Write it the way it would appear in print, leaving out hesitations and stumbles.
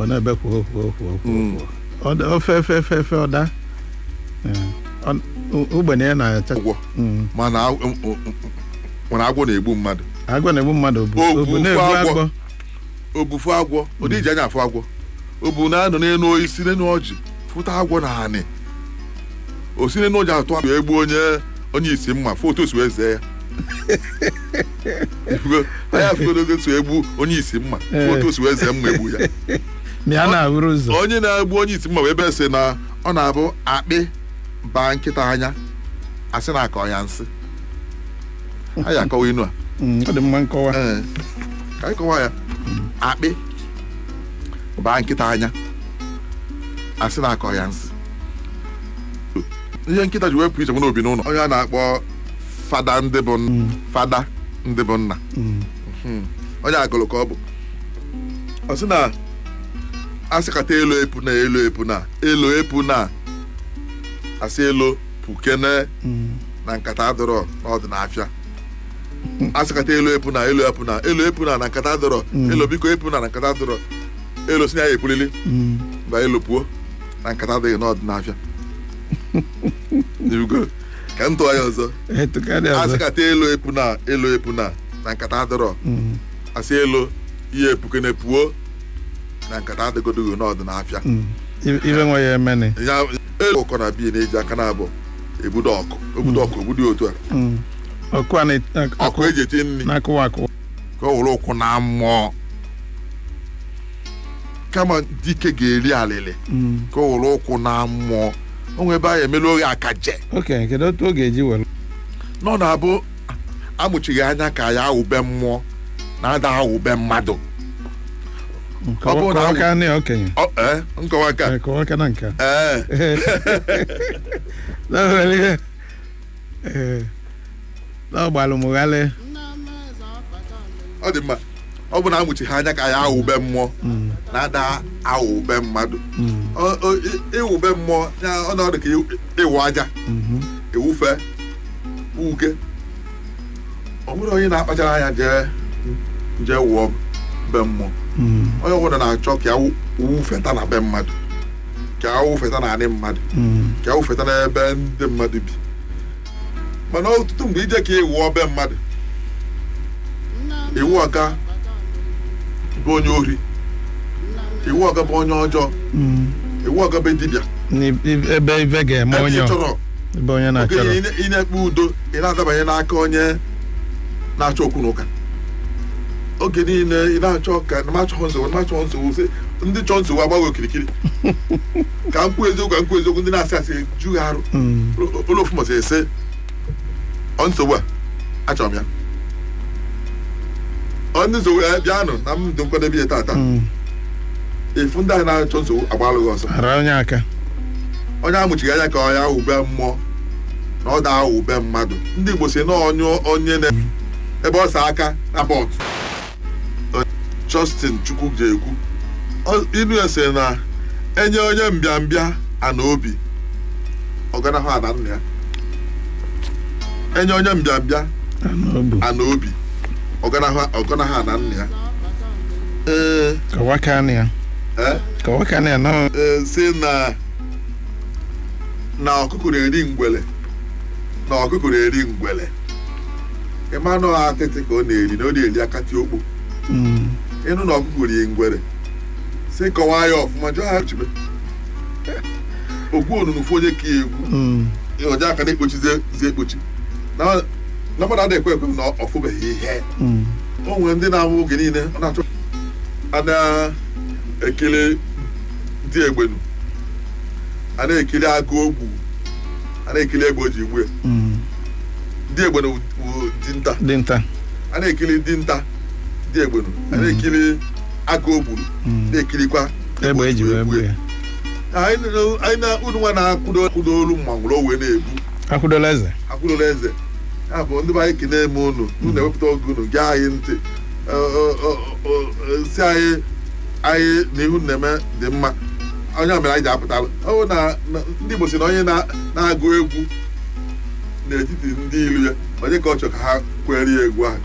Na-ebe kwuo kwuo kwuo kwuo kwuo. Ofe efe efe efe ọda. Ogbenye ya na-acha. Ụgwọ. Mana agwọ na-egbu mmadụ. Agwọ na-egbu mmadụ bụ na-egbu agwọ. Obufu agwọ, ụdị iji anya afụ agwọ. Obu na-anọ n'elu osisi n'elu ọjị fụta agwọ na anị. O si n'elu ọjị atụ agwọ egbu onye isi mma fụ otu o si wee zee ya. Anya afụgodo so egbu onye isi mma fụ otu o si wee zee mma egbu ya. Onye na-egbu onye isi mma bụ ebe sị na ọ na-abụ akpị baa nkịta anya asị na akọ ya nsị. Anyị akọwa inu a. Ọ dị mma nkọwa. Ka anyị kọwa ya. Akpị baa nkịta anya asị na akọ ya nsị. Ihe nkịta ji wepụ iche n'obi n'ụlọ onye a na-akpọ fada ndị bụ fada ndị bụ nna. Onye agụrụ ka ọ bụ. Ọ sị na asịkata elu epu na elu epu na elu epu na asị elu pukene na nkata adọrọ n'ọdịnafịa. Asịkata elu epu na elu epu na elu epu na na nkata adọrọ elu biko epu na na nkata adọrọ elu si na ya epulili mba elu puo na nkata adịghị n'ọdịnafịa. Ka m tụọ ya ọzọ. Asịkata elu epu na elu epu na na nkata adọrọ asị elu ihe epukene puo na nkata adịgodogo n'ọdịnafịa. Ibe nwe ya emene. Elu ụkọ na biya na-eji aka na-abụ ebudo ọkụ obudo ọkụ obudo otu a. Ọkụ eji eti nri na-akụwa akụwa ka ọ were ụkwụ na mmụọ kama dike ga-eri alịlị ka ọ were ụkwụ na mmụọ. O nwere ebe anyị emelu oghe akaje. Oke, kedu otu ọ ga-eji were? Nọ na-abụ amụchighị anya ka ya awụbe mmụọ na-ada awụbe mmadụ. Nkọwa nke a. Ọ dị mma. Ọ bụ na amụchighị anya ka ya awụbe mmụọ na-ada awụbe mmadụ. Ịwụbe mmụọ ọ na-ọdụ ka ịwụ aja ewufe uke. Ọ nwere onye na-akpachara anya jee wụọ be mmụọ. Onye ọbụla na-achọ ka wufeta na be mmadụ, ka wufeta na anị mmadụ, ka wufeta n'ebe ndị mmadụ bi. Mana ọtụtụ mgbe ije ka ịwụọ be mmadụ, iwu ọga bụ onye ori, iwu ọga bụ onye ọjọọ, iwu ọga bụ dibịa. Ebe ibe ga-eme onye ebe onye na-achọrọ. Ị na-ekpe udo, ị na-adabanye n'aka onye na-achọ okwu n'ụka. Oge niile ị na-achọ ka na-achọ nsogbu na-achọ nsogbu sị ndị chọọ nsogbu agbaghị okirikiri. Ka m kwuo eziokwu ka m kwuo eziokwu ndị na-asị asị ejughị arụ. Ụlọ ofu mọsị ese ọ nsogbu a achọrọ m ya. Ọ ndị nsogbu bịanụ na m dị nkwadebe ya taata. Efu ndị ahụ na-achọ nsogbu agbalụghị ọsọ. Ara onye aka. Onye amụchighị anya ka ọ ya wube mmụọ na ọ daa wube mmadụ. Ndị Igbo si na onye na ebe ọ sa aka na bọt. Justin Chukwu ji ekwu inu ya sị na enye onye mbịambịa ana obi ọganahụ ana nna ya. Enye onye mbịambịa ana obi ọganahụ ana nna ya. Ee, sị na ọkụkọ na-eri ngwele, na ọkụkọ na-eri ngwele. Ịmanụ atịtị ka ọ na-eri na ọ na-eri akatị okpo. Ịnụ na ọkụkọ rie ngwere si kọwaa ya ọfụma jụọ ha chibe ogwu onunu fụ onye ka egwu ọja aka na-ekpochizi ekpochi na mmadụ adịghị ekwe ekwe na ọ fụbeghị ihe. O nwere ndị na-amụ oge niile ọ na-achọ a na-ekele dị egbenu, a na-ekiri agụ ogwu, a na-ekiri egbe o ji gbuo dị egbenu bụ dinta, a na-ekiri dinta dị egbenu, a na-ekiri agụ ogburu, na-ekirikwa egbe eji wee gbuo ya. Anyị na unu nwa na-akwụdo olu mmanwụrụ o wee na-egbu akwụdola eze, akwụdola eze. Ya bụ ndị be anyị kene eme unu, unu na-ewepụta oge unu gee anyị ntị, si anyị anyị na ihu na-eme dị mma. Onye mere anyị ji apụtala ọ bụ na ndị Igbo si na onye na-agụ egwu n'etiti ndị ilu ya onye ka ọ chọrọ ka ha kwere ya egwu ahụ.